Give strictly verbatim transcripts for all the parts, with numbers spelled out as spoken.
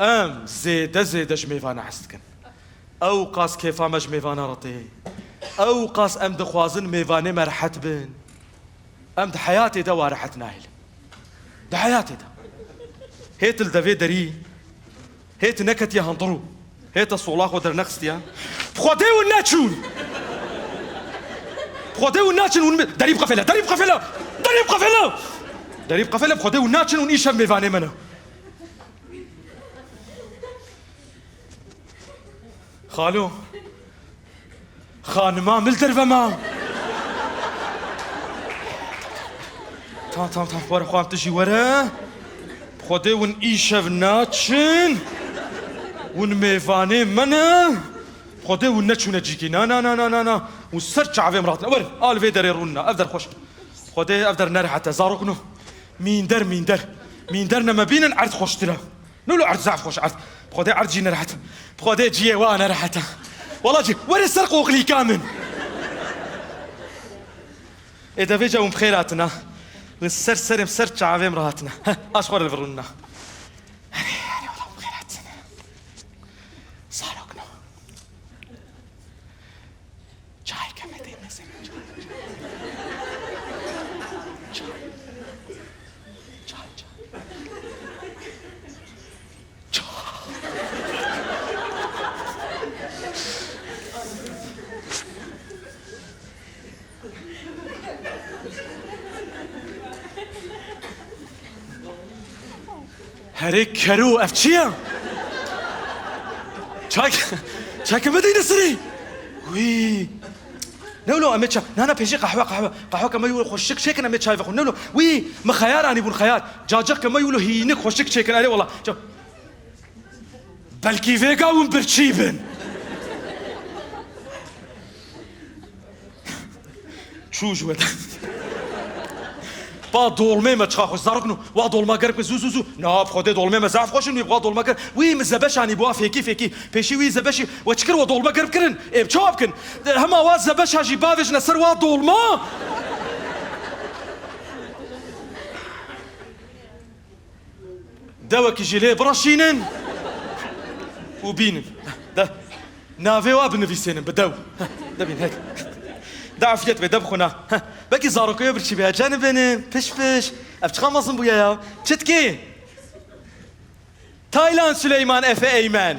Em zêde zêde ji mêvana hez dikin. Ew qas kêfa me ji mêvana re tê. Ew qas em dixwazin mêvanê me rehet bin. Em di heyatê de wa rehet nahêlin. Di heyatê de. Hê tu li devê derî, hê tu neketiye hundir û hê te sola xwe dernexistiye. Bi Xwedê hûn neçûn. Bi Xwedê hûn naçin, hûn mi-, derî biqefêle, derî biqefêle, derî biqefêle. Derî biqefêle, bi Xwedê hûn naçin, hûn îşev mêvanê me ne. Xalo. Xanima min li derve ma. Tamam, tamam, tamam. Were xwam, tu jî were. Xwedê hûn îşev naçin. Hûn mêvanê me ne. Xwedê hûn neçûne cîkî. Na, na, na, na, na, na. Hûn ser çavê min re hatine. Werin, a li vê derê rûnin. Ev der xweş. Xwedê ev der nerehet e. Zarokno. Mînder, mînder. Mînder ne me bînin, erd xweştir e. Nûlo erd zaf xweş erd. Bi Xwedê erd jî nerehet. Bi Xwedê ciyê wa nerehet e. Wela cî, were ser qoqlîka min. Ê de vêca hûn bi xêr hatina. Hûn ser serê min, ser çavê min re hatine. Heh, a ji xwe re li vir rûnina. Herê, herê, wela hûn bi xêr hatin. Zarokno. Çayke me tê mezin. Çay. Çay, çay. Çay. Herê kero, ev çi ye? Çak, çakê bidîne sirê. Wî. Ne wilo, em ê ça-, na, na, pêşî qehwe, qehwe. Qehweke me wilo xweşik çêkin, em ê çay vexwin. Ne wilo, wî, min xeyar anîbûn, xeyar. Cacik ke me wilo hînik xweşik çêkin, erê wela. Ça-, belkî vêga hûn birçî bin. Çû ji we de. Pa dolmê me çiqa xweş, zarok no. Wa dolma germ kir, zû, zû, zû. Na, bi Xwedê dolmê me zaf xweş in, wî wa dolma germ. Wî min zebeş anî, bi wa fêkî, fêkî. Pêşî wî zebeşî, we çi kir, we dolma germ kirin? Ê, çawa bikin? Hema wa zebeşa jî bavêjine ser wa dolma. Dewekî jî lê bireşînin û bînin. De, navê wa binivîsênin bi dew. De bîn, hek. De afiyet be, de bixwina. Belkî zarokê wê birçî be. Canım benim, piş piş. Ev çiqa mezin bûye ya. Çi dikê? Taylan Süleyman Efe Eymen.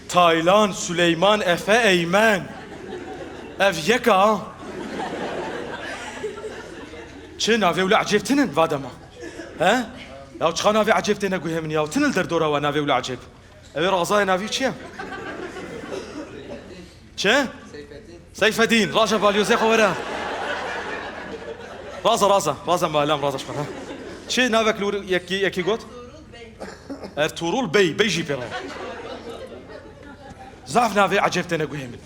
Taylan Süleyman Efe Eymen. Ev yek a. Çi navê wilo ecêb tinin va dema? He? Ya çiqa navê ecêb têne guhê min ya? Tin li derdora we navê wilo ecêb. Ew ê razayê navî çi ye? Çi? Seyfedîn. Raja balyozê xwe were. Raza, raza. Raza malam, raza ji xwe, ha. Çi navek li wir yekî, yekî got? Ertuğrul Bey. Bey jî pê re. Zaf navê ecêb têne guhê min.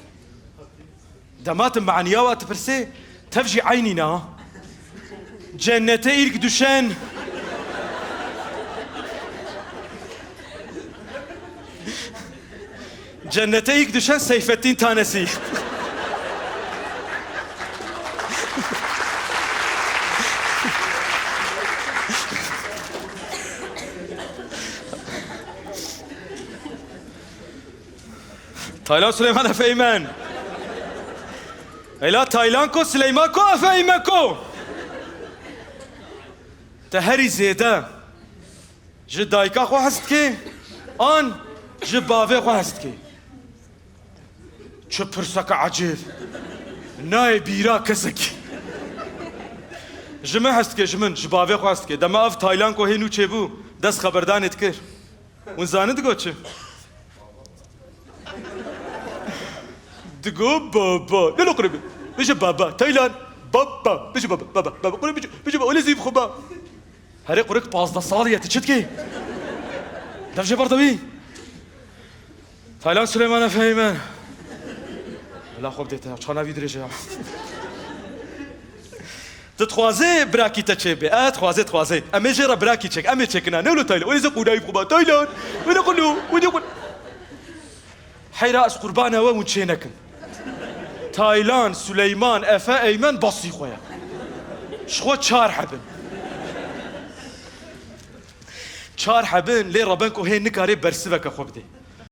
Dema tu maniya wa dipirsê, tev jî eynî ne. Cennete ilk düşen. Cennete ilk düşen Seyfettin Tanesi. Taylan Süleyman Efe Eymen. Ela Taylan ko, Süleyman ko, Efe Eymen ko. Te herî zêde ji dayika xwe hez dikê, an ji bavê xwe hez dikê? Çi pirseke ecêb. Nayê bîra kesekî. Ji min hez dikê, ji min, ji bavê xwe hez dikê. Dema ev Taylan ko hê nû çêbû, dest xeberdanê dikir. Hûn zanin digo çi? Digo baba. Ne lo qiribi? Bije baba. Taylan. Baba. Bije baba. Baba. Baba. Qiribi bije. Bije baba. Öyle zîv xuba. Herê qurik pazdeh salî ye, tu çi dikî? Dev jê berde wî. Taylan Süleyman Efe Eymen. Hela xwe bidê te ya. Çana vî dirêje ya. Tu dixwazê birakî te çêbê? E, dixwazê, dixwazê. Em ê jê re birakî çêk. Em ê çêkina. Ne wilo Taylan? Wê zê qûnayî bixuba. Taylan. Wê ne qulu. Wê ne qulu. Heyra ez qurbana we hûn çê nekin. Taylan, Suleyman, Efe, Eymen basî xwe ye. Ji xwe çar hebin. Çar hebin, lê Rebenko hê nikare bersiveke xwe bidê.